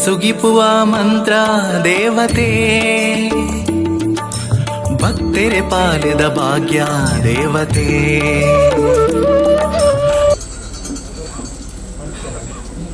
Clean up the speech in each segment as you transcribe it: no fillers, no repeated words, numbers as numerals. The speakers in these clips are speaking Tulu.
ಸುಗಿಪುವ ಮಂತ್ರ ದೇವತೆ, ಭಕ್ತೆರೆ ಪಾಲಿದ ಭಾಗ್ಯ ದೇವತೆ.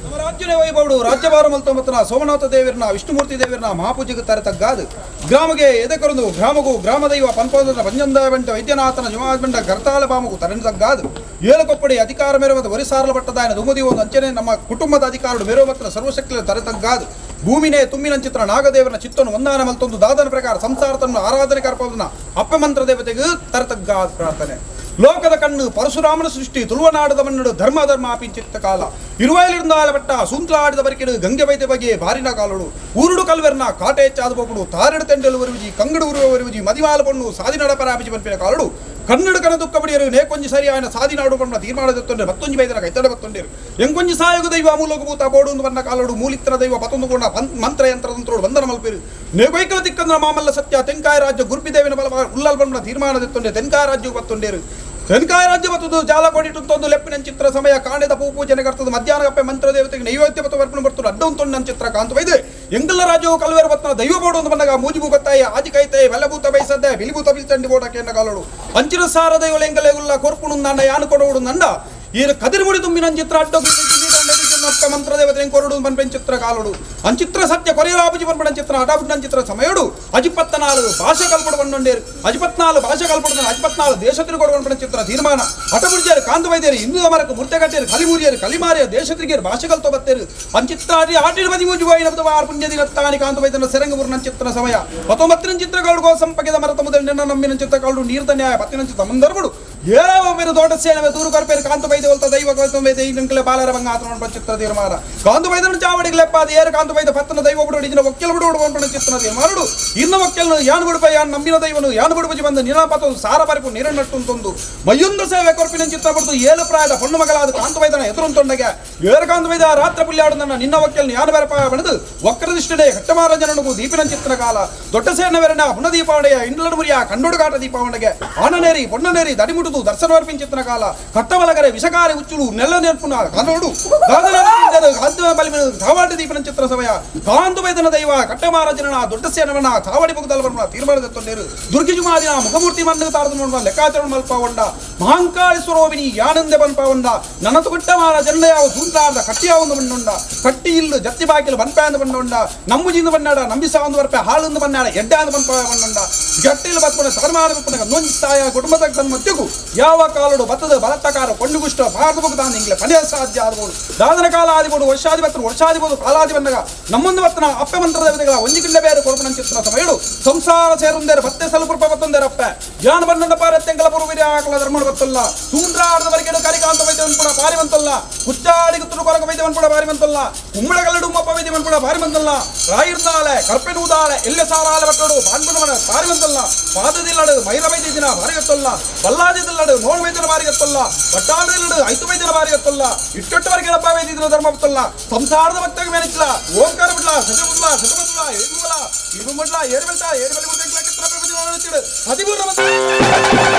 ನಮ್ಮ ರಾಜ್ಯನೇ ವೈಭವಡು ರಾಜ್ಯಭಾರ ಮಲ್ತೊಂಬತ್ತನ ಸೋಮನಾಥ ದೇವರನ ವಿಷ್ಣುಮೂರ್ತಿ ದೇವರನ ಮಹಾಪೂಜೆಗೆ ತಾರೆ ತಗ್ಗಾದು ಗ್ರಾಮಗೆ ಎದೆಕೊರಂದು ಗ್ರಾಮಗೂ ಗ್ರಾಮದೈವ ಪನ್ಪೋದನ ಪಂಜಂದ ಬಂಟ ವೈದ್ಯನಾಥನ ಜುಮಾಬಂಡ ಗರ್ತಾಳ ಬಾಮಗು ತರಣಿ ತಗ್ಗಾದು ಏಲಕೊಪ್ಪಡಿ ಅಧಿಕಾರ ಮೇರುವಂತ ಒರಿಸಾರಲ ಪಟ್ಟದಾಯನ ದುಮದಿ ಒಂದು ಅಂಚನೆ ನಮ್ಮ ಕುಟುಂಬದ ಅಧಿಕಾರಡು ಮೇರುವತ್ರ ಸರ್ವಶಕ್ತಿಯ ತರೆ ತಗ್ಗಾದು ಭೂಮಿನೇ ತುಂಬಿನಂಚಿತ್ರ ನಾಗದೇವನ ಚಿತ್ತನು ವಂದಾನ ಮಲ್ತೊಂದು ದಾದನ ಪ್ರಕಾರ ಸಂಸಾರ ತನ್ನ ಆರಾಧನೆ ಕರ್ಪೋದನ ಅಪ್ಪ ಮಂತ್ರ ದೇವತೆಗೂ ತರತಗ್ಗಾದ ಪ್ರಾರ್ಥನೆ. ಲೋಕದ ಕಣ್ಣು ಪರಶುರಾಮನ ಸೃಷ್ಟಿ ತುಳುವನಾಡದ ಮನ್ನಡು ಧರ್ಮ ಧರ್ಮ ಪಿಂಚಿತ್ತ ಕಾಲ ಇರುವೈಲಿರುಂದಾಲ ಬೆಟ್ಟ ಸೂಂತ್ಲಾಡಿದ ಬರಿಕೆಡು ಗಂಗೆ ಬೈತೆ ಬಗೆ ಬಾರಿನ ಕಾಲುಡು ಊರುಡು ಕಲ್ವೆರ್ನ ಕಾಟೆ ಹೆಚ್ಚಾದ ಬೋಕುಡು ತಾರೆಡು ತೆಂಡೆಲು ಒರುವಿಜಿ ಕಂಗಡು ಉರುವ ಒರುವಿಜಿ ಮದಿಮಾಲ ಪೊಣ್ಣು ಸಾದಿನಡ ಪರಾಪಿಜಿ ಪನ್ಪಿನ ಕಾಲುಡು ಕನ್ನಡ ಕನ ದುಃಖ ಬಡಿಯರು ನೇಕೊಂಜಿ ಸರಿ ಆಯನ ಸಾದಿನಾಡು ಪಣ್ಣ ತೀರ್ಮಾನ ದತ್ತೊಂಡೆ ಮತ್ತೊಂಜಿ ಬೈದನ ಕೈತಡ ಬತ್ತೊಂಡೇರು ಎಂಕೊಂಜಿ ಸಾಯೋಗ ದೈವ ಮೂಲಕ ಭೂತ ಬೋಡು ಬನ್ನ ಕಾಲುಡು ಮೂಲಿತ್ರ ದೈವ ಪತೊಂದು ಕೊಂಡ ಮಂತ್ರ ಯಂತ್ರ ತಂತ್ರೋಡು ಬಂಧನ ಮಲ್ಪೇರು ನೇಗೊಯ್ಕಲ ತಿಕ್ಕಂದ್ರ ಮಾಮಲ್ಲ ಸತ್ಯ ತೆಂಕಾಯ ರಾಜ್ಯ ಗುರ್ಪಿದೇವಿನ ಬಲ ಉಲ್ಲಲ್ ಬಣ್ಣ ತೀರ್ಮಾನ ದತ್ತೊಂಡೆ ತೆಂಕಾಯ ರಾಜ್ಯ ಬತ್ತೊಂಡೇರು ತೆನ್ಕಾಯ ರಾಜ್ಯ ಬತ್ತದು ಜಾಲ ಕೊಡಿಟುಂತೊಂದು ಲೆಪ್ಪಿನ ಚಿತ್ರ ಸಮಯ ಕಾಣೆದ ಪೂ ಪೂಜನೆ ಕರ್ತದ ಮಧ್ಯಾಹ್ನ ಕಪ್ಪೆ ಮಂತ್ರ ದೇವತೆಗೆ ನೈವೇದ್ಯ ಪತ್ತು ಅರ್ಪಣೆ ಬರ್ತದೆ ಅಡ್ಡ ಉಂತೊಂಡು ಚಿತ್ರ ಕಾಂತ ಬೈದು ಎಂಗಲ್ಲ ರಾಜ್ಯವು ಕಲ್ವೇರು ಬತ್ತನ ದೈವ ಬೋಡು ಒಂದು ಬಂದಾಗ ಮೂಜಿಬು ಗೊತ್ತಾಯ ಆಜಿ ಕೈತಾಯಿ ಬೆಲ್ಲಭೂತ ಬೈಸದ್ದೆ ಬಿಲಿಭೂತ ಬಿಲ್ಚಂಡಿ ಬೋಡಕ್ಕೆ ಕಾಲೋಡು ಅಂಚಿನ ಸಾರ ದೈವ ಎಂಗಲೆಗುಲ್ಲ ಕೊರ್ಪುಣು ನಂಡ ಯಾನು ಕೊಡೋಡು ನಂಡ ಈ ಕದಿರುಮುಡಿ ತುಂಬಿನ ಚಿತ್ರ ಅಡ್ಡ ಮಂತ್ರದೇವತೆ ಕೊರಡು ಪನ್ಪೆನ್ ಚಿತ್ರ ಕಾಲುಡು ಅಂಚಿತ್ರ ಸತ್ಯ ಕೊರಿಯಲಾಪುಜಿ ಪನ್ಪಡ ಚಿತ್ರ ಅಡಾಬುಡ್ನ ಚಿತ್ರ ಸಮಯಡು ಅಜಿಪತ್ತನಾಲು ಭಾಷೆ ಕಲ್ಪಡು ಬಂಡೊಂಡೇರು ಅಜಿಪತ್ನಾಲು ಭಾಷೆ ಕಲ್ಪಡು ಅಜಿಪತ್ನಾಲು ದೇಶ ತಿರುಗೋಡು ಪನ್ಪಡ ಚಿತ್ರ ತೀರ್ಮಾನ ಅಟಬುಡ್ಜೇರು ಕಾಂದು ವೈದ್ಯರು ಹಿಂದೂ ಮರకు ಮುರ್ತೆಗಟ್ಟೇರು ಕಲಿಮೂರಿಯರು ಕಲಿಮಾರಿಯ ದೇಶ ತಿರುಗೇರು ಭಾಷೆ ಕಲ್ತೋ ಬತ್ತೇರು ಅಂಚಿತ್ರ ಅಡಿ ಆಟಿನ ಪದಿಮೂಜು ವಾಯಿನ ಬುಧವಾರ ಪುಣ್ಯ ದಿನತ್ತಾನಿ ಕಾಂತು ವೈದ್ಯನ ಸೆರಂಗಪುರ್ನ ಚಿತ್ರ ಸಮಯ ಪತ್ತೊಂಬತ್ತಿನ ಚಿತ್ರಗಳು ಸಂಪಗೆದ ಮರತ ಮೊದಲು ನಿನ್ನ ನಂಬಿನ ಚಿತ್ರ ಕಾಳು ನೀರ್ದ ನ್ಯಾಯ ಪತ್ತಿನ ಚಿತ್ರ ಮಂದರ್ಬುಡು ಏಳವ ಮೇರು ದೊಡ್ಡ ಸೇನವೆ ದೂರು ಕರ್ಪೇರು ಕಾಂತು ವೈದ್ಯ ಒಲ್ತ ದೈವ ಗೌತಮ ವೈದ್ಯ ಇಂಕಲೆ ಬಾಲರ ಬಂಗ ಆತನ ಚಿತ್ರ ತೀರ್ಮಾನ ಕಾಂತು ವೈದ್ಯನ ಚಾವಡಿಗೆ ಲೆಪ್ಪಾದ ಏರು ಕಾಂತು ವೈದ್ಯ ಪತ್ತನ ದೈವ ಬಿಡು ಇಡಿನ ಒಕ್ಕೆಲ್ ಬಿಡು ಬಿಡು ಚಿತ್ರ ತೀರ್ಮಾನಡು ಇನ್ನ ಒಕ್ಕೆಲ್ನು ಯಾನು ಬಿಡುಪ ಯಾನ್ ನಂಬಿನ ದೈವನು ಯಾನು ಬಿಡುಪಜಿ ಬಂದು ನಿನ್ನ ಪತ್ತೊಂದು ಸಾರ ಬರಿಪು ನೀರನ್ನಟ್ಟುಂತೊಂದು ಮೈಯೊಂದು ಸೇವೆ ಕೊರ್ಪಿನ ಚಿತ್ರ ಬಿಡ್ತು ಏಳು ಪ್ರಾಯದ ಪೊಣ್ಣು ಮಗಲಾದ ಕಾಂತು ವೈದ್ಯನ ಎದುರುಂತೊಂಡಗೆ ಏರು ಕಾಂತು ವೈದ್ಯ ರಾತ್ರ ಪುಲ್ಯಾಡು ನನ್ನ ನಿನ್ನ ಒಕ್ಕೆಲ್ನು ಯಾನು ಬೆರಪ ಬಣದು ವಕ್ರದಿಷ್ಟಡೆ ಹಟ್ಟಮಾರ ಜನನಿಗೂ ದೀಪಿನ ಚಿತ್ರ ಕಾಲ ದೊಡ್ಡ ಸೇನವೆರನ ಪುಣ್ಣ ದೀಪಾವಳಿಯ ಇಂಡ್ಲಡು ಮುರಿಯ ಕಂಡೋಡುಗಾಟ ದೀಪಾವಳಿಗೆ ಆನನೇರಿ ಪೊಣ್ಣನೇರಿ ದಡಿಮುಡುದು ದರ್ಶನವರ್ಪಿನ ಚಿತ್ರ ಕಾಲ ಕಟ್ಟವಲಗರೆ ವಿಷಕಾರಿ ಉಚ್ಚುಳು ನೆಲ್ಲ ನೆರ್ಪುನ ಕನ್ನೋಡು ಧಾವಾಡಿ ದೀಪನ ಚಿತ್ರ ಸಮಯ ಕಾಂತು ವೈದ್ಯನ ದೈವ ಕಟ್ಟಮಾರ ಜನನ ದೊಡ್ಡ ಸೇನವನ ಚಾವಡಿ ಬುಗದಲ್ ಬರ್ಮ ತೀರ್ಮಾನದ ತೊಂಡೇರು ದುರ್ಗಿಜುಮಾದಿನ ಮುಖಮೂರ್ತಿ ಮಣ್ಣು ತಾರದು ನೋಡುವ ಲೆಕ್ಕಾಚಾರ ಮಲ್ಪವಂಡ ಮಹಾಂಕಾಳಿ ಸ್ವರೋವಿನಿ ಯಾನಂದೆ ಬನ್ಪವಂಡ ನನತು ಕುಟ್ಟಮಾರ ಜಂಡೆಯಾವ ಸೂಂತಾರದ ಕಟ್ಟಿಯಾವೊಂದು ಬಣ್ಣುಂಡ ಕಟ್ಟಿ ಇಲ್ಲು ಜತ್ತಿ ಬಾಕಿಲು ಬನ್ಪಾಂದು ಬಣ್ಣುಂಡ ನಂಬುಜಿಂದು ಬನ್ನಾಡ ನಂಬಿಸಾವಂದು ಬರ್ಪೆ ಹಾಳುಂದು ಬನ್ನಾಡ ಎಡ್ಡಾಂದು ಬನ್ಪ ಬಣ್ಣುಂಡ ಗಟ್ಟಿಲು ಬತ್ಪುಣ ಸಗರ್ಮಾನ ಬಪ್ಪುನ ನೊಂಜಿ ಕುಟುಂಬದ ಮಧ್ಯಗೂ ಯಾವ ಕಾಲಡು ಬತ್ತದ ಬಲತ್ತಕಾರ ಕೊಂಡುಗುಷ್ಟ ಭಾರತ ಬುಗ್ದಾನ ಇಂಗ್ಲೆ ಪಡೆಯ ಸಾಧ್ಯ ಆದಬೋದು ದಾದನ ಕಾಲ ಆದಿಬೋದು ವರ್ಷಾದಿ ಬತ್ತನ ವರ್ಷಾದಿಬೋದು ಕಾಲಾದಿ ಬಂದಾಗ ನಮ್ಮೊಂದು ಬತ್ತನ ಅಪ್ಪೆ ಮಂತ್ರದ ವಿಧಗಳ ಒಂಜಿ ಕಿಂಡ ಬೇರೆ ಕೊರಪಣ ಚಿತ್ರ ಸಮಯಡು ಸಂಸಾರ ಸೇರುಂದೇರು ಬತ್ತೆ ಸಲಪುರ್ಪ ಬತ್ತೊಂದೇರು ಅಪ್ಪೆ ಯಾನ ಬಣ್ಣದ ಪಾರತ್ತೆಂಗಲ ಪೂರ್ವ ಆಕಲ ಧರ್ಮಣ ಬತ್ತಲ್ಲ ತೂಂಡ್ರಾಡದವರೆಗೆ ಕರಿಕಾಂತ ವೈದ್ಯವನ್ನು ಕೂಡ ಬಾರಿ ಬಂತಲ್ಲ ಕುಚ್ಚಾಡಿ ಗುತ್ತಲು ಕೊರಕ ವೈದ್ಯವನ್ನು ಕೂಡ ಬಾರಿ ಬಂತಲ್ಲ ಕುಂಬಳಗಲ್ಲಡು ಉಮ್ಮಪ್ಪ ವೈದ್ಯವನ್ನು ಕೂಡ ಬಾರಿ ಬಂತಲ್ಲ ರಾಯಿರ್ದಾಳೆ ಕರ್ಪೆನೂದಾಳೆ ಎಲ್ಲ ಸಾರಾಲೆ ಬಟ್ಟಡು ಬಾನ್ಗುಣವನ ಬಾರಿ ಬಂತಲ್ಲ ಪಾದದಿಲ್ಲಡು ಮೈರ ವೈದ್ಯ ದಿನ ಬಾರಿ ಗೊತ್ತಲ್ಲ ಬಲ್ಲಾದಿಲ್ಲಡು ನೋಡು ವೈದ್ಯನ ಬಾರಿ ಗೊತ್ತಲ್ಲ ಬಟ್ಟಾಳದಿಲ್ಲಡು ಐತು ವೈದ್ಯನ ಬಾರಿ ಗೊತ್ತಲ್ಲ ಇಟ್ಟೊಟ್ಟವರೆಗೆ ಡಬ್ಬ ವೈದ್ಯನ ಧರ್ಮ ಗೊತ್ತಲ್ಲ ಸಂಸಾರದ ಭಕ್ತಗೆ ಮೇನಿಲ್ಲ ಓಂಕಾರ ಬಿಡ್ಲ ಸಜ ಬಿಡ್ಲ ಸತ ಬಿಡ್ಲ ಏರುಮಲ ಇರುಮಡ್ಲ ಏರುಬೆಲ್ಟ ಏರುಬೆಲ್ ಹದಿಮೂರು.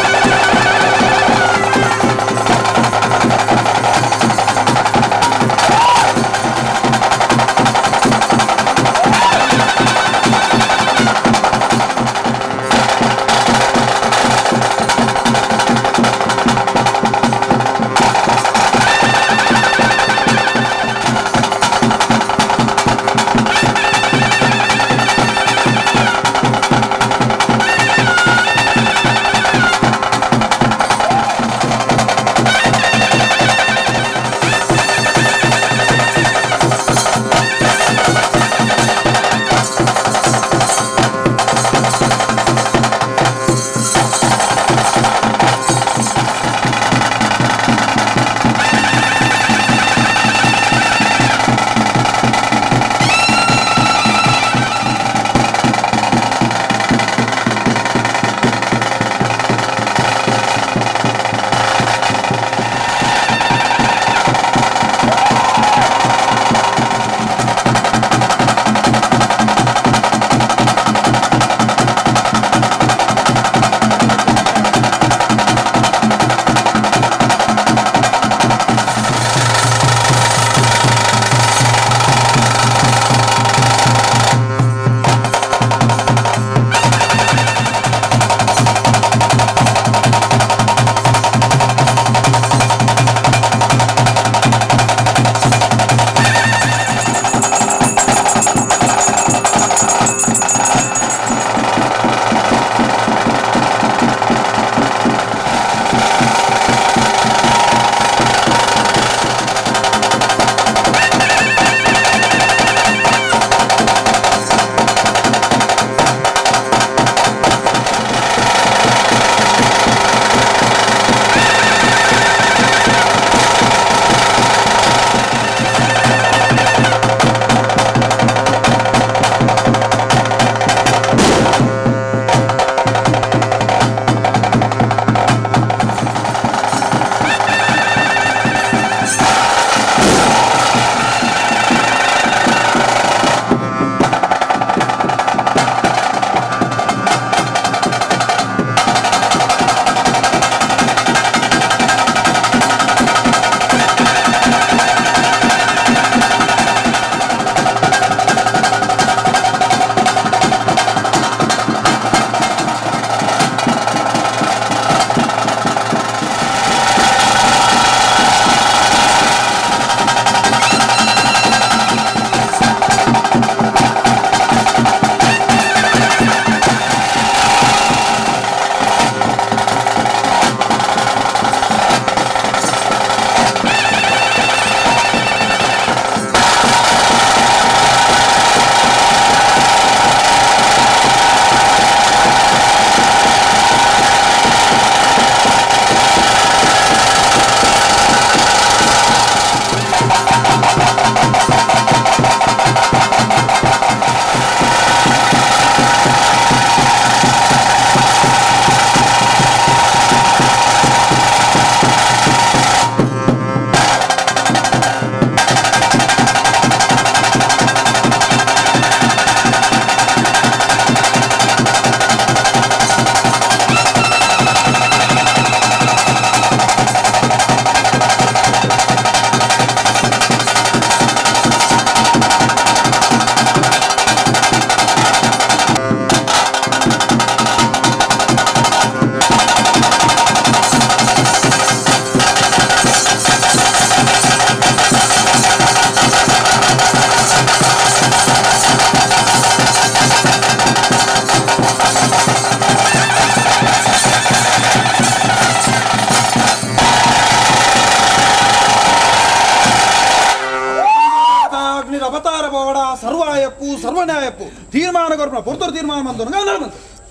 ನ್ಯಾಯಪ್ಪು ಸರ್ವ ನ್ಯಾಯಪ್ಪು ತೀರ್ಮಾನ ಕೊರ್ಪಣ ಪೊರ್ತರು ತೀರ್ಮಾನ ಬಂದು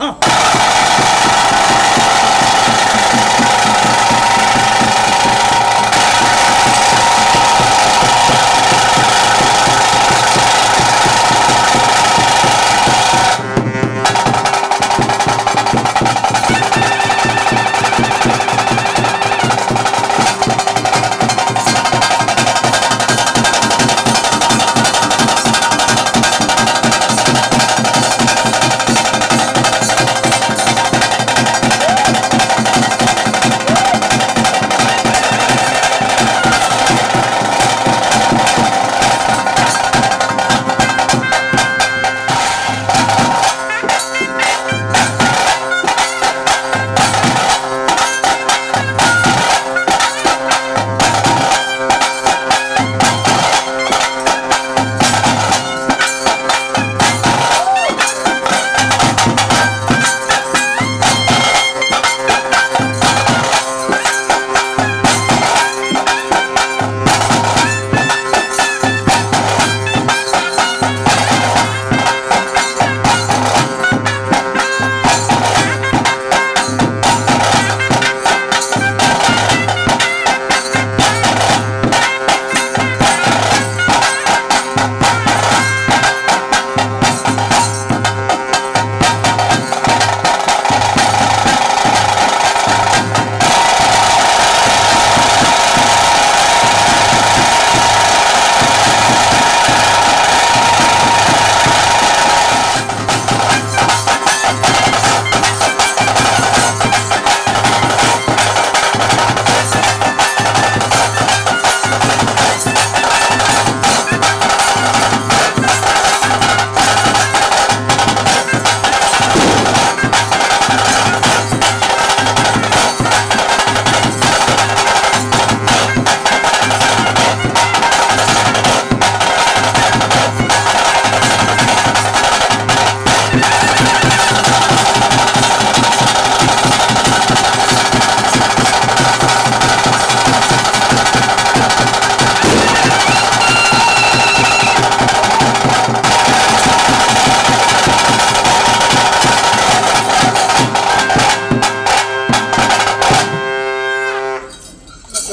ಹಾ.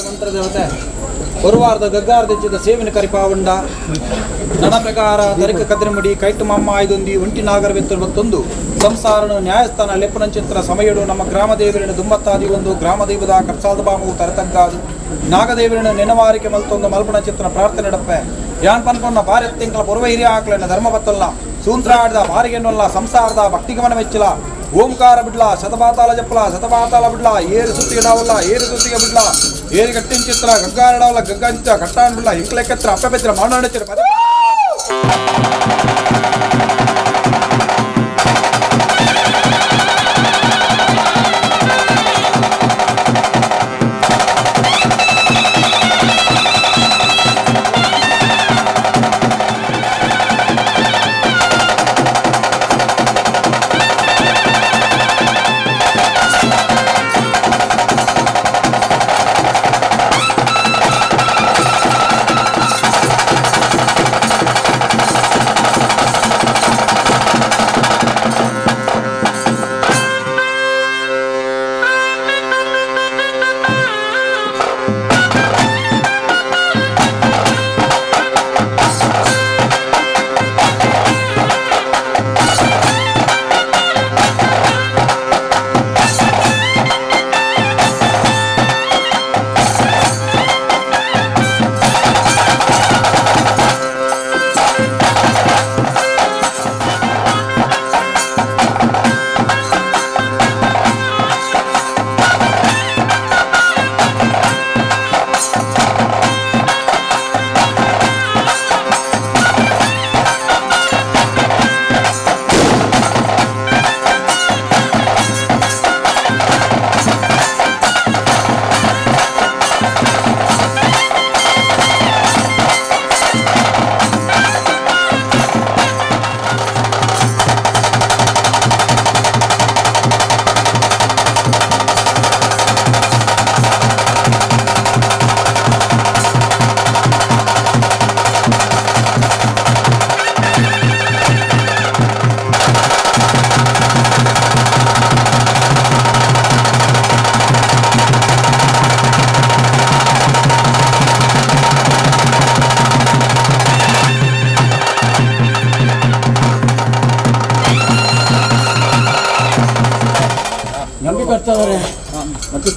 ಮಂತ್ರದೇವತೆ ಒರುವಾರದ ಗಗ್ಗಾರದ ಸೇವಿನ ಕರಿಪಾವುಂಡ ನನ್ನ ಪ್ರಕಾರ ತರಿಕ ಕದ್ರಮುಡಿ ಕೈಟು ಮಮ್ಮ ಆಯ್ದೊಂದಿ ಒಂಟಿ ನಾಗರ ಮತ್ತೊಂದು ಸಂಸಾರನು ನ್ಯಾಯಸ್ಥಾನ ಲೆಪ್ಪನಂಚಿತ್ರ ಸಮಯಡು ನಮ್ಮ ಗ್ರಾಮ ದೇವರಿನ ದುಂಬತ್ತಾದಿ ಒಂದು ಗ್ರಾಮ ದೈವದ ಕರ್ಸಾದ ಬಾಮವು ತರತಗ್ಗಾದು ನಾಗದೇವರನ್ನು ನೆನವಾರಿಕೆ ಮಲ್ತೊಂದು ಮಲ್ಪಣ ಚಿತ್ರ ಪ್ರಾರ್ಥನೆ ನಡಪ್ಪೆ ಯಾನ್ ಪನ್ಪೊನ್ನ ಭಾರತ್ ಪೂರ್ವ ಹಿರಿಯ ಆಕಲನ್ನ ಧರ್ಮ ಬತ್ತಲ್ಲ ಸೂಂತ್ರಾಡ್ದ ಬಾರಿಗೆನ್ನೊಲ್ಲ ಸಂಸಾರದ ಭಕ್ತಿಗಮನ ಮೆಚ್ಚಲ ಓಂಕಾರ ಬಿಡ್ಲ ಶತಪಾತಾಳ ಜಪ್ಪಲ ಶತಪಾತಾಳ ಬಿಡ್ಲ ಏರು ಸುತ್ತಿಗೆ ಡಾವಲ್ಲ ಏರು ಸುತ್ತಿಗೆ ಬಿಡ್ಲ ಏರು ಕಟ್ಟಿನ ಚಿತ್ರ ಗಗ್ಗಾರಡವಲ್ಲ ಗಗ್ಗಂಚ ಕಟ್ಟಾನ್ ಬಿಡ್ಲ ಹಿಂಕ್ಲೆಕ್ಕತ್ರ ಅಪ್ಪ ಬೆತ್ರ ಮಾನಾಡಚಿರ ಪದ.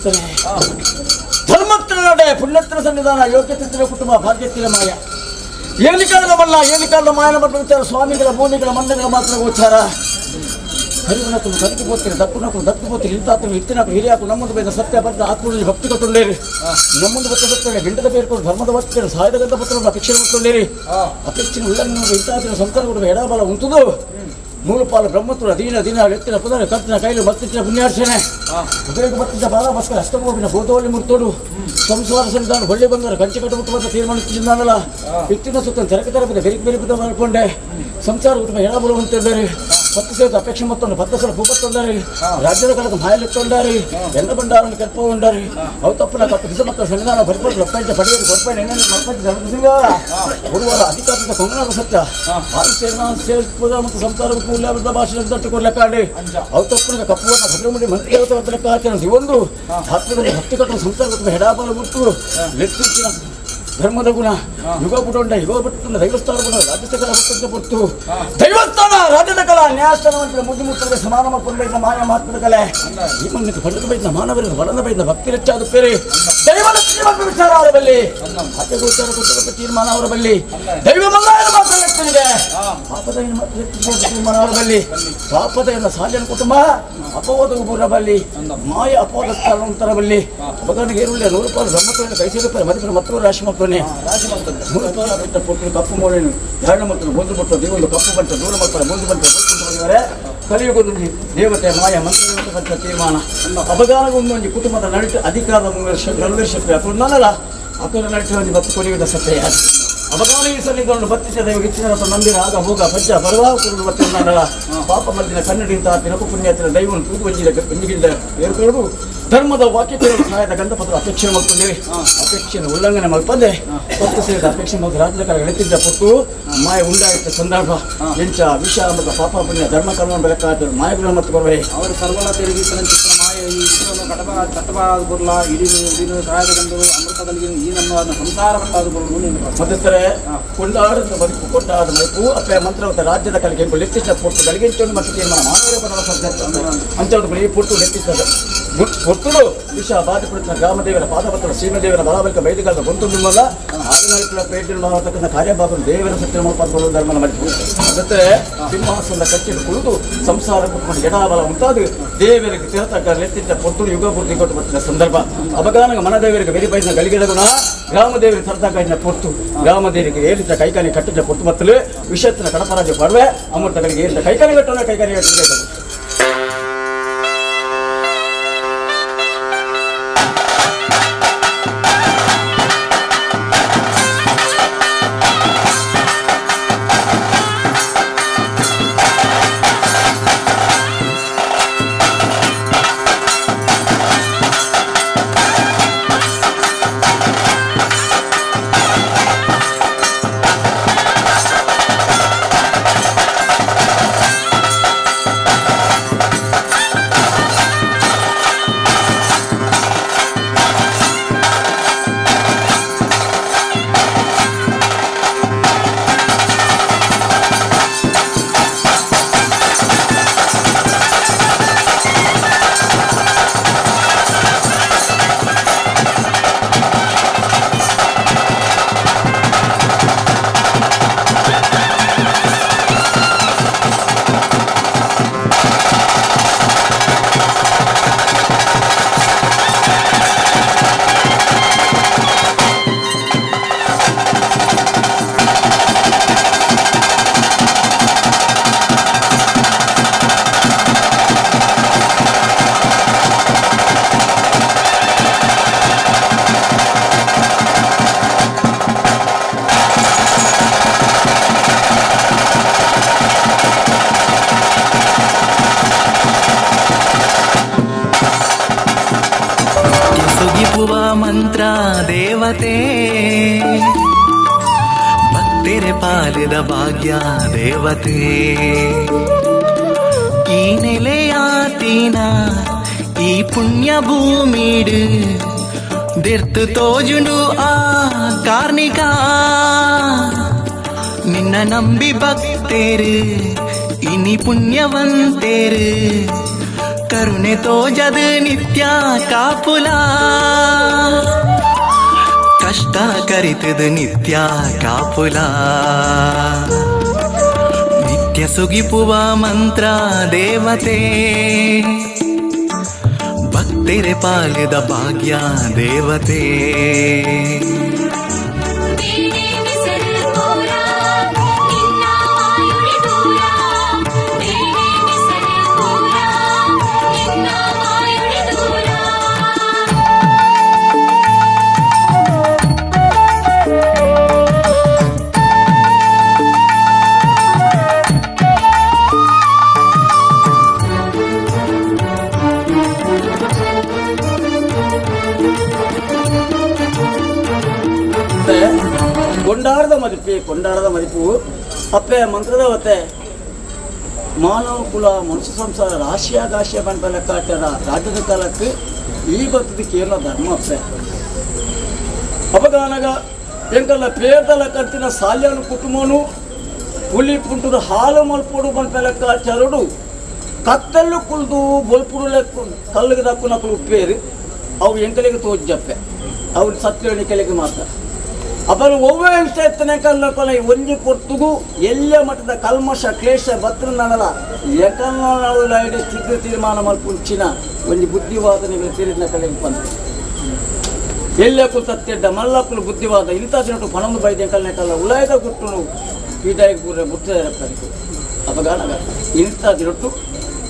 ಮಧ್ಯಸ್ಥರೇ, ಧರ್ಮತ್ರ ನಡೆ ಪುಣ್ಯತ್ರ ಸನ್ನಿಧಾನ, ಯೋಗ್ಯತೆ ಕುಟುಂಬ, ಭಾಗ್ಯತ್ತಿನ ಮಾಯ, ಏನಿಕಾಲದ ಬಲ್ಲ ಏನಿಕಾಲದ ಮಾಯನ ಪಟ್ಟ ವಿಚಾರ, ಸ್ವಾಮಿಗಳ ಭೂಮಿಗಳ ಮಣ್ಣುಗಳ ಮಾತ್ರ ಗೋಚಾರ. ಕರಿವನಕ್ಕೂ ಕರಿಕೆ ಬೋತಿರಿ, ದಕ್ಕುನಕ್ಕೂ ದಕ್ಕು ಬೋತಿರಿ, ಇಂತಾತನು ಇತ್ತಿನಕು ಹಿರಿಯಾಕು ನಮ್ಮದು ಬೇದ ಸತ್ಯ ಬದ್ಧ ಆತ್ಮದಲ್ಲಿ ಭಕ್ತಿ ಕಟ್ಟುಳ್ಳೇರಿ. ನಮ್ಮದು ಬತ್ತ ಸತ್ಯ ಗಿಂಡದ ಬೇರ್ಕೊಂಡು ಧರ್ಮದ ವಸ್ತು ಸಹಾಯದ ಗಂಧ ಪತ್ರ ಅಪೇಕ್ಷೆ ಮತ್ತೊಳ್ಳೇರಿ. ಅಪೇಕ್ಷೆ ಉಳ್ಳನ್ನು ಇಂತಾತನ ಸಂಸಾರ ಕುಟುಂಬ ಎಡಬಲ ಉಂಟುದು ಮೂರು ಪಾಲು ಬ್ರಹ್ಮತ್ವ ದೀನ ದಿನ ಎತ್ತಿನ ಪುದರ ಕತ್ತಿನ ಕೈಲು ಮತ್ತಿನ ಪುಣ್ಯಾರ್ಚನೆ ಉದಯಕ್ಕೆ ಬತ್ತಿದ್ದ ಬಾಲ ಭಾಸ್ಕರ ಅಷ್ಟಗೋಪಿನ ಭೂತವಲ್ಲಿ ಮುರ್ತೋಡು ಸಂಸಾರ ಸನ್ನಿಧಾನ ಹೊಳ್ಳಿ ಬಂದರೆ ಕಂಚಿ ಕಟ್ಟುಬಿಟ್ಟು ಬಂದ ತೀರ್ಮಾನಿಸಿದ್ದಾನಲ್ಲ. ಇತ್ತಿನ ಸುತ್ತ ತೆರಕ ತೆರಪಿದ ಬೆರಿಕೆ ಬೆರಿಪಿದ ಮಾಡಿಕೊಂಡೆ ಸಂಸಾರ ಕುಟುಂಬ ಎಡಬಲ ಅಂತಿದ್ದಾರೆ. ಪತ್ತು ಸೇರಿದ ಅಪೇಕ್ಷೆ ಮತ್ತೊಂದು ಪತ್ತು ಸಲ ಭೂಪತ್ತೊಂದಾರಿ ರಾಜ್ಯದ ಕಳಕ ಮಾಯಲಿತ್ತೊಂಡಾರಿ ಎಲ್ಲ ಬಂಡಾರನ್ನು ಕೆಲ್ಪಗೊಂಡಾರಿ ಅವು ತಪ್ಪನ ಕಟ್ಟು ಬಿಸ ಮಕ್ಕಳ ಸನ್ನಿಧಾನ ಬರ್ಬೋದು ಲಪ್ಪಂಚ ಪಡೆಯಲು ಕೊಡ್ಪೈನ ಎಣ್ಣೆ ಮಕ್ಕಳ ಧರ್ಮಸಿಂಗ ಗುರುವಾರ ಅಧಿಕಾರದ ಕೊಂಗನಾದ ಸತ್ಯ ಆರು ಸೇರ್ನ ಸೇರ್ಪುದ ಮತ್ತು ಸಂಸಾರ ಕೂಲ್ಯಾದ ಭಾಷೆ ತಟ್ಟುಕೊಡ್ಲೆಕ್ಕಾಡಿ ಅವು ತಪ್ಪನ ಕಪ್ಪುವನ್ನ ಭದ್ರಮುಡಿ ಮಂತ್ರಿ ಲೆಕ್ಕ ಹಾಕಿನ ಒಂದು ಆತ್ಮದಲ್ಲಿ ಭಕ್ತಿ ಕಟ್ಟುವ ಸಂಸಾರ ಕುಟುಂಬ ಹೆಡಾಬಲ ಬಿಟ್ಟು ಲೆಕ್ಕಿನ ಧರ್ಮದ ಗುಣ ಯುಗ ಬಿಡೊಂಡ ಯುಗ ಬಿಟ್ಟು ದೈವಸ್ಥಾನ ಗುಣ ರಾಜ್ಯಸ್ಥಳ ಭಕ್ತ ಬಿಟ್ಟು ದೈವಸ್ಥಾನ ರಾಜ್ಯದ ಕಲಾ ನ್ಯಾಯಸ್ಥಾನ ಅಂತ ಮುದ್ದು ಮುತ್ತದ ಸಮಾನ ಮಕ್ಕಳ ಮಾಯ ಮಹಾತ್ಮದ ಕಲೆ ಈ ಮಣ್ಣಿಗೆ ಪಂಡಿತ ಬೈದ ಮಾನವರಿಗೆ ಬಳನ ಬೈದ ಭಕ್ತಿ ಹೆಚ್ಚಾದ ಪೇರೆ ದೈವದ ಶ್ರೀಮಂತ ವಿಚಾರ ಅವರ ಬಲ್ಲಿ ಅತಿ ಗೋಚಾರ ಕೊಟ್ಟಿರುವ ತೀರ್ಮಾನ ಅವರ ಬಲ್ಲಿ ದೈವ ಮಲ್ಲಾಯನ ಮಾತ್ರ ವ್ಯಕ್ತನಿಗೆ ಪಾಪದ ಮಾತ್ರ ವ್ಯಕ್ತಿಗೆ ತೀರ್ಮಾನ ಅವರ ಬಲ್ಲಿ ಪಾಪದ ಎಲ್ಲ ಸಾಜನ ಕುಟುಂಬ ಅಪವಾದ ಉಬರ ಬಲ್ಲಿ ಮಾಯ ಅಪವಾದ ಸ್ಥಾನ ಅಂತರ ಬಲ್ಲಿ ಮಗನಿಗೆ ಏರುಳ್ಳಿ 100 ರೂಪಾಯಿ ಬ್ರಹ್ಮತ್ವವನ್ನು ಕೈ ಸೇರುತ್ತಾರೆ ಮದುವೆ ಮತ್ತೊಂದು ರಾಶಿ ಮಕ್ಕಳನ್ನೇ 100 ರೂಪಾಯಿ ಬಿಟ್ಟ ಪುಟ್ಟರು ಕಪ್ಪು ಮೋಳೆನು ಧಾರಣ ಮತ್ತು ಬಂದು ಬಿಟ್ಟು ದೇವೊಂದು ಕಪ್ಪು ಬಂಟ ದೂರ ಮಾಡ್ತಾರೆ ಮುಂದೆ ಬಂಟ ಬಂದಿದ್ದಾರೆ. ಕಲಿಯುಗದಲ್ಲಿ ದೇವತೆ ಮಾಯ ಮಂತ್ರ ತೀರ್ಮಾನ ಅಪಗಾನಗೊಂದೊಂದು ಕುಟುಂಬದ ನಡುವೆ ಅಧಿಕಾರದ ನೆರವೇರಿಸಕ್ಕೆ ಅಥವಾ ನನ್ನಲ್ಲ ಅಕರ ನಡುವೆ ಒಂದು ಬತ್ತು ಕೊಲಿಯುವುದ ಸತ್ಯ ಅಪಗಾನ ಈ ಸನ್ನಿಧಾನ ಬತ್ತಿಸ ದೈವ ಹೆಚ್ಚಿನ ಮಂದಿರ ಆಗ ಹೋಗ ಪಜ್ಜ ಬರವಾ ಕುರುಡು ಬತ್ತಿ ನನ್ನಲ್ಲ ಪಾಪ ಮದ್ದಿನ ಕನ್ನಡಿಂತ ತಿನಕು ಪುಣ್ಯತಿನ ದೈವನು ತೂಗು ಬಂಜಿದ ಬಂಜಿಗಿಂದ ಏರ್ಕೊಂಡು ಧರ್ಮದ ವಾಕ್ಯ ಸಹಾಯದ ಗಂಧಪತ್ರ ಅಪೇಕ್ಷೆ ಮಾಡ್ಕೊಂಡಿರಿ. ಅಪೇಕ್ಷೆಯನ್ನು ಉಲ್ಲಂಘನೆ ಮಲ್ಪಂದೆ ಪತ್ತು ಸೇರಿದ ಅಪೇಕ್ಷೆ ಮತ್ತು ರಾಜ್ಯದ ಕಡೆ ಎಳೆತಿದ್ದ ಪೊಟ್ಟು ಮಾಯ ಉಂಡಾಯಿತ ಸಂದರ್ಭ ಎಂಚ ವಿಷ ಮತ್ತು ಪಾಪ ಪುಣ್ಯ ಧರ್ಮ ಕರ್ಮ ಬೆಳಕಾದರು ಮಾಯಗುಣ ಮತ್ತು ಕೊರವೆ ಅವರು ಸರ್ವಲ ತಿರುಗಿಸನ ಚಿತ್ರ ಮಾಯ ಈ ವಿಷಯವನ್ನು ಕಟಬ ಕಟ್ಟಬಾರದು ಬರಲ ಇಡಿನು ಇಡಿನು ಸಹಾಯದ ಗಂಧವು ಅಮೃತಗಳಿಗೆ ಈ ನಮ್ಮ ಸಂಸಾರ ಪಟ್ಟಾದ ಬರಲು ನೀನು ಮಧ್ಯಸ್ಥರೇ ಕೊಂಡಾಡದ ಬದುಕು ಕೊಂಡಾದ ಮೈಪು ಅಪ್ಪೆ ಮಂತ್ರವತ ರಾಜ್ಯದ ಕಲಿಗೆ ಲೆತ್ತಿಸಿದ ಪೊಟ್ಟು ಗಳಿಗೆಂಚೊಂಡು ಮತ್ತು ತೀರ್ಮಾನ ಮಾನವರ ಪದವ ಸದ್ಯ ಅಂಚೋಡು ಈ ಪೊಟ್ಟು ಲೆತ್ತಿಸದ ಪೊಟ್ಟುಡು ವಿಷ ಬಾಧಪಡುತ್ತ ಗ್ರಾಮದೇವರ ಪಾದಪತ್ರ ಸೀಮದೇವರ ಬಲಬಲಿಕ ಬೈದುಗಾಲದ ಗೊಂತು ನಿಮ್ಮಲ್ಲ ಆದಿನಾಲ್ಕರ ಪೇಟೆ ಮಾಡತಕ್ಕಂಥ ಕಾರ್ಯಭಾಗವನ್ನು ದೇವರ ಸತ್ಯ ಪದಗಳು ಧರ್ಮನ ಮಡಿಪು ಮತ್ತೆ ಸಿಂಹಾಸನದ ಕಟ್ಟಿಲು ಕುಳಿತು ಸಂಸಾರ ಕುಟ್ಕೊಂಡು ಎಡಬಲ ಉಂಟಾದ ದೇವರಿಗೆ ತಿರತಕ್ಕ ಲೆತ್ತಿದ್ದ ಪೊಟ್ಟುಡು ಯುಗ ಪೂರ್ತಿ ಕೊಟ್ಟು ಬರ್ತಿದ್ದ ಸಂದರ್ಭ ಅಬಗಾನಗ ಮನದೇವರಿಗೆ ಬೆರಿ ಬೈಸಿನ ಗಳಿಗೆದ ಗುಣ ಗ್ರಾಮದೇವರಿಗೆ ತರತಕ್ಕ ಪೊಟ್ಟು ಗ್ರಾಮದೇವರಿಗೆ ಏರಿದ ಕೈಕಾನಿ ಕಟ್ಟಿದ್ದ ಪೊಟ್ಟು ಮತ್ತಲು ವಿಷತ್ತಿನ ಕಡಪರಾಜ ಪಡುವೆ ಅಮೃತಗಳಿಗೆ ಏರಿದ ಕೈಕಾನಿ ಕಟ್ಟೋಣ ಕೈಕಾನಿ ಕಟ್ಟಿದ. ಸುಗಿಪುವ ಮಂತ್ರ ದೇವತೆ ಭಕ್ತೆರೆ ಪಾಲಿದ ಭಾಗ್ಯ ದೇವತೆ ಈ ನೆಲೆಯಾತೀನ ಈ ಪುಣ್ಯ ಭೂಮಿಡು ದೆರ್ತು ತೋಜುಂಡು ಆ ಕಾರ್ಣಿಕ ನಿನ್ನ ನಂಬಿ ಭಕ್ತೇರು ಇನಿ ಪುಣ್ಯವಂತೇರು. ಕರುಣೆ ತೋಜದು ನಿತ್ಯ ಕಾಪುಲ ಕಷ್ಟ ಕರಿತದು ನಿತ್ಯ ಕಾಪುಲ ನಿತ್ಯ ಸುಗಿಪುವ ಮಂತ್ರ ದೇವತೆ ಭಕ್ತೆರೆ ಪಾಲಿದ ಭಾಗ್ಯ ದೇವತೆ. ಕೊಂಡಾಡದ ಮದಿಪು ಕೊಂಡಾಡದ ಮದಿಪು ಅಪ್ಪೆ ಮಂತ್ರದವತೆ ಮಾನವ ಕುಲ ಮನುಷ್ಯ ಸಂಸಾರ ರಾಶಿಯ ಗಾಶಿಯ ಬಂದ ಲೆಕ್ಕಾಚಾರ ರಾಜ್ಯದ ಕಾಲಕ್ಕೆ ಈ ಬರ್ತದ ಕೇರಳ ಧರ್ಮ ಅಪ್ಪೆ ಅಪಗಾನಗ ಎಂಕಲ್ಲ ಪೇರ್ದ ಲೆಕ್ಕಂತಿನ ಸಾಲ್ಯನ ಕುಟುಂಬನು ಹುಲಿ ಪುಂಟದ ಹಾಲು ಮಲ್ಪೋಡು ಬಂದ ಲೆಕ್ಕಾಚಾರಡು ಕತ್ತಲ್ಲು ಕುಲ್ದು ಬೊಲ್ಪುಡು ಲೆಕ್ಕ ಕಲ್ಲಿಗೆ ದಕ್ಕುನಕ್ಕಲು ಉಪ್ಪೇರು ಅವು ಎಂಕಲಿಗೆ ತೋಜಪ್ಪೆ ಅವ್ರು ಸತ್ಯ ಕೆಳಗೆ ಮಾತ್ರ ಅಪರು ಒವ್ವೇ ಇಷ್ಟ ಎತ್ತನೆ ಕಲ್ಲ ಒಂಜಿ ಪೊರ್ತುಗು ಎಲ್ಲ ಮಟ್ಟದ ಕಲ್ಮಶ ಕ್ಲೇಶ ಬತ್ರ ನನಲ ಎಕಲ್ಲ ಸಿದ್ಧ ತೀರ್ಮಾನ ಮಲ್ಪುಂಚಿನ ಒಂಜಿ ಬುದ್ಧಿವಾದನೆಗಳು ತೀರಿನ ಕಲೆಗೆ ಬಂತು ಎಲ್ಲ ಕುಲ್ತತ್ತೆಡ್ಡ ಮಲ್ಲಕ್ಕಲು ಬುದ್ಧಿವಾದ ಇಂಥ ದಿನಟು ಪಣೊಂದು ಬೈದೆ ಕಲ್ನೆ ಕಲ್ಲ ಉಲಾಯದ ಗುಟ್ಟುನು ಪೀಡಾಯಿ ಗುರ್ರೆ ಬುಟ್ಟ ಅಪಗಾನಗ ಇಂಥ ದಿನಟು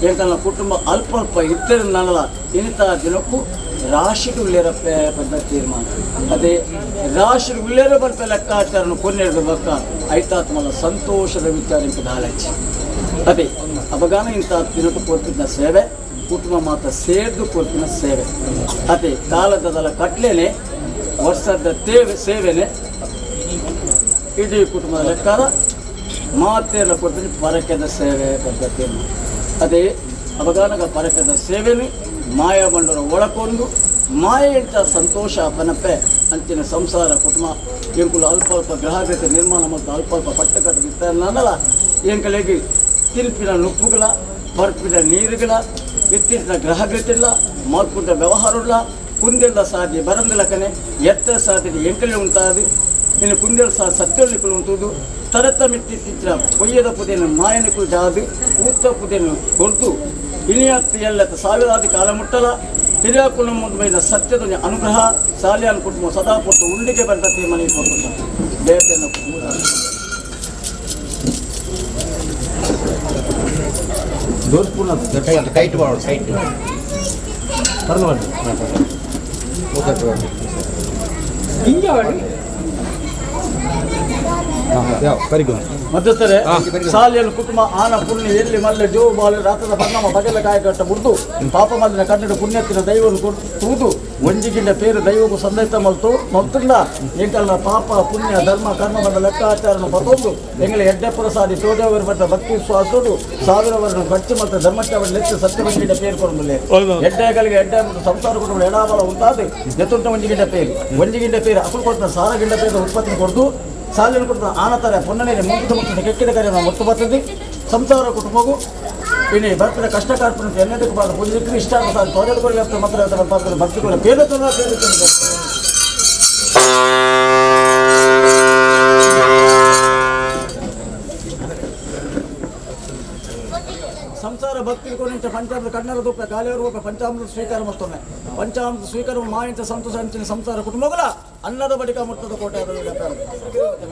ಎಂಕಲ್ನ ಕುಟುಂಬ ಅಲ್ಪ ಅಲ್ಪ ಇತ್ತರ ನನಲ ಇಂಥ ದಿನಕ್ಕೂ ರಾಶಿಗೆ ಉಳ್ಳೇರಪ್ಪೆ ಪದ್ಧ ತೀರ್ಮಾನ ಅದೇ ರಾಶಿಗೆ ಉಳ್ಳೇರ ಬರ್ಪ ಲೆಕ್ಕಾಚಾರನ ಕೊನೆರಡು ಬಕ್ಕ ಐತಾತ್ಮಲ ಸಂತೋಷದ ವಿಚಾರ ಇಂಕ ದಾಲಚಿ ಅದೇ ಅಪಗಾನ ಇಂಥ ದಿನಕ್ಕೆ ಕೊಡ್ತಿದ್ದ ಸೇವೆ ಕುಟುಂಬ ಮಾತ್ರ ಸೇರ್ದು ಕೊಡ್ತಿನ ಸೇವೆ ಅದೇ ಕಾಲದಲ್ಲ ಕಟ್ಲೇನೆ ವರ್ಷದ ತೇವೆ ಸೇವೆನೆ ಇಡೀ ಕುಟುಂಬದ ಲೆಕ್ಕಾರ ಮಾತೆಲ್ಲ ಕೊಡ್ತೀನಿ ಪರಕೆದ ಸೇವೆ ಪದ್ಧತಿ ಅದೇ ಅಪಗಾನಗ ಪರಕೆದ ಸೇವೆನೆ ಮಾಯ ಬಂಡರ ಒಳಕೊಂಡು ಮಾಯ ಸಂತೋಷ ಪನಪ್ಪೆ ಅಂಚಿನ ಸಂಸಾರ ಕುಟುಂಬ ಎಂಕುಲು ಅಲ್ಪ ಅಲ್ಪ ಗ್ರಹಗತಿ ನಿರ್ಮಾಣ ಮತ್ತು ಅಲ್ಪ ಅಲ್ಪ ಪಟ್ಟಕಟ್ಟು ನನ್ನಲ್ಲ ಎಂಕಲಿಗೆ ತಿರುಪಿನ ನುಪ್ಪುಗಳ ಪರ್ಪಿನ ನೀರುಗಳ ಇತ್ತೀಚಿನ ಗ್ರಹಗತಿಲ್ಲ ಮಲ್ಪುಂಟ ವ್ಯವಹಾರಲ್ಲ ಕುಂದೆಲ್ಲ ಸಾಧ್ಯ ಬರಂದಿಲ್ಲಕನೆ ಎತ್ತರ ಸಾಧ್ಯತೆ ಎಂಕಲಿ ಉಂಟಾದು ಇನ್ನು ಕುಂದೆಲ್ಲ ಸಹ ಸತ್ಯಲಿಕ್ಕಲು ಉಂಟುದು ತರತ ಮಿತ್ತಿತ್ತಿನ ಕೊಯ್ಯದ ಪುದೆಯನ್ನು ಮಾಯನಿಕಲು ಜಾದು ಊತ ಪುದೆಯನ್ನು ಕೊಡ್ದು ಇನಿಯತ್ತು ಎಲ್ಲತ್ತ ಸಾವಿರಾದಿ ಕಾಲ ಮುಟ್ಟಲ ಹಿರಿಯಾಕುಲ ಮುಂದೆ ಸತ್ಯದ ಅನುಗ್ರಹ ಸಾಲಿಯಾನ ಕುಟುಂಬ ಸದಾ ಪೊಟ್ಟು ಉಂಡಿಗೆ ಬಂದ ತೀರ್ಮಾನ ಕೊಟ್ಟು ದೇವತೆಯನ್ನು ಮಧ್ಯಸ್ಥರೇ ಸಾಲಿಯನ್ನು ಕುಟುಂಬ ಆನ ಪುಣ್ಯ ಎಲ್ಲಿ ಮಲ್ಲೆ ಜೋ ಬಾಲೆ ರಾತ್ರದ ಪರಿಣಾಮ ಬಗೆಲ ಕಾಯಕಟ್ಟ ಮುರಿದು ಪಾಪ ಮಲ್ಲಿನ ಕನ್ನಡ ಪುಣ್ಯತ್ತಿನ ದೈವನು ತೂದು ಒಂಜಿಗಿಂಡ ಪೇರು ದೈವಕ್ಕೂ ಸಂದೈತ ಮಲ್ತು ಮಲ್ತುಂಡ ಎಂಕಲ್ನ ಪಾಪ ಪುಣ್ಯ ಧರ್ಮ ಕರ್ಮ ಬಂದ ಲೆಕ್ಕಾಚಾರನ ಬತ್ತೊಂದು ಎಂಗಳ ಎಡ್ಡೆಪುರ ಸಾದಿ ತೋದೇವರು ಬಂದ ಭಕ್ತಿ ವಿಶ್ವಾಸೋಡು ಸಾವಿರವರನ್ನು ಗಚ್ಚು ಮತ್ತು ಧರ್ಮಕ್ಕೆ ಲೆಚ್ಚು ಸತ್ಯವಂಗಿಂಡ ಪೇರು ಕೊಡಮಲೆ ಎಡ್ಡೆಗಳಿಗೆ ಎಡ್ಡೆ ಮತ್ತು ಸಂಸಾರ ಕುಟುಂಬ ಎಡಾಬಲ ಉಂಟಾದ ಎತ್ತುಂಟ ಒಂಜಿಗಿಂಡ ಪೇರು ಒಂಜಿಗಿಂಡ ಪೇರು ಅಕುಲ್ ಕೊಡ್ತ ಸಾರಗಿಂಡ ಪೇರು ಉತ್ಪತ್ತಿ ಕೊಡ್ದು ಸಾಲಿನ ಕುಟುಂಬ ಆನತಾರೆ ಪೊನ್ನನೇನೆ ಮುಂದೆ ಮುಟ್ಟಿದ ಕೆಕ್ಕಿದ ಕಾರ್ಯ ನಾವು ಒತ್ತು ಬರ್ತದೆ ಸಂಸಾರ ಕುಟುಂಬಗೂ ಇನ್ನು ಬರ್ತಿದ ಕಷ್ಟ ಕಾರ್ಪಣ ಎನ್ನದಕ್ಕೂ ಬಾರ ಪೂಜೆ ಇಷ್ಟ ಆಗುತ್ತೆ ತೋರೆದುಕೊಳ್ಳಿ ಮಾತ್ರ ಭಕ್ತಿಗಳ ಬೇರೆ ಬೇರೆ. ಸಂಸಾರ ಭಕ್ತಿ ಕೊನಿಂಚ ಪಂಚಾಮೃತ ಕಣ್ಣರ ದೂಪ ಗಾಳಿಯವರು ಪಂಚಾಮೃತ ಸ್ವೀಕಾರ ಮತ್ತೊಮ್ಮೆ ಪಂಚಾಮೃತ ಸ್ವೀಕಾರ ಮಾಯಿಂಚ ಸಂತೋಷ ಅಂಚಿನ ಸಂಸಾರ ಕುಟುಂಬಗಳ ಅನ್ನದ ಬಳಿಕ ಮುಟ್ಟದ ಕೋಟೆ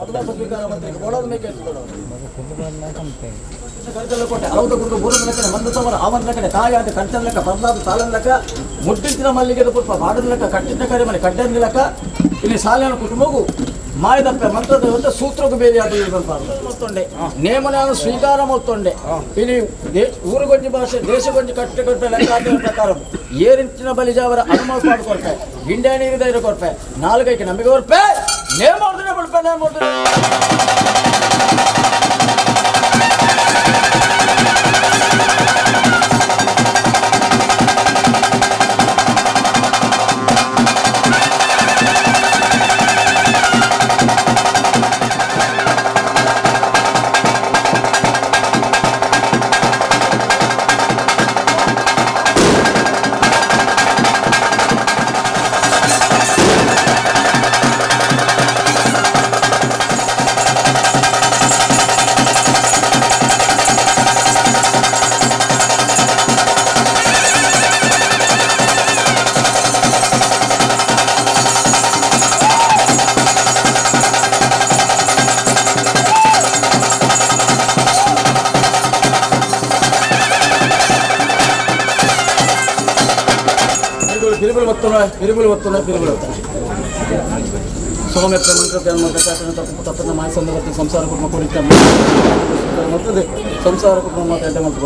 ಮಧುಮಾಸ ಸ್ವೀಕಾರ ಮಂತ್ರಿಗೆ ಬೋಡಾದ ಮೇಕೆ ಕೋಟೆ ಅರವತ್ತ ಗುರುಡು ಬೂರದ ಲೆಕ್ಕನೆ ಮಂದ ಸಮರ ಆಮದ ಲೆಕ್ಕನೆ ತಾಯಾದ ಕಂಚನ ಲೆಕ್ಕ ಪರ್ಲಾದ ತಾಳನ ಲೆಕ್ಕ ಮುಟ್ಟಿನ ಮಲ್ಲಿಗೆದ ಪುಷ್ಪ ಬಾಡದ ಲೆಕ್ಕ ಕಟ್ಟಿದ ಕರೆ ಮನೆ ಕಡ್ಡನ ಲೆಕ್ಕ ಇಲ್ಲಿ ಸಾಲಿನ ಕುಟುಂಬಗೂ ಮಾಯದಪ್ಪ ಮಂತ್ರದ ಸೂತ್ರಕ್ಕೂ ಬೇರೆ ಮತ್ತೊಂಡೆ ನೇಮನ ಸ್ವೀಕಾರ ಮತ್ತೊಂಡೆ ಇಲ್ಲಿ ಊರುಗೊಂಜಿ ಭಾಷೆ ದೇಶಗೊಂಜಿ ಕಟ್ಟೆ ಕೊಟ್ಟ ಲೆಕ್ಕಾಚಾರ ಪ್ರಕಾರ ಏರಿಂಚಿನ ಬಲಿಜಾವರ ಅನುಮಾನ ಪಾಡು ಕೊರ್ಪೆ ಗಿಂಡೆ ನೀರು ಧೈರ್ಯ ಕೊರ್ಪೆ ನಾಲ್ಕೈಕೆ ನಂಬಿಕೆ ಕೊರ್ಪೆ ನೇಮ ಹೊಡೆದ್ರೆ ನೇಮ ಹೊಡೆದ್ರೆ. ಒತ್ತುನ ಪಿರಿಬುಲು ಒತ್ತುನ ಪಿರಿಬುಲು ಒತ್ತುನ ಸೋಮೆಪ್ಪ ಮಂತ್ರ ತಪ್ಪು ತಪ್ಪನ ಮಾಯ ಸಂಸಾರ ಕುಟುಂಬ ಕುರಿತ ಮತ್ತದೆ ಸಂಸಾರ ಕುಟುಂಬ ಮಾತ್ರ ಎಡ್ಡೆ ಮಂತ್.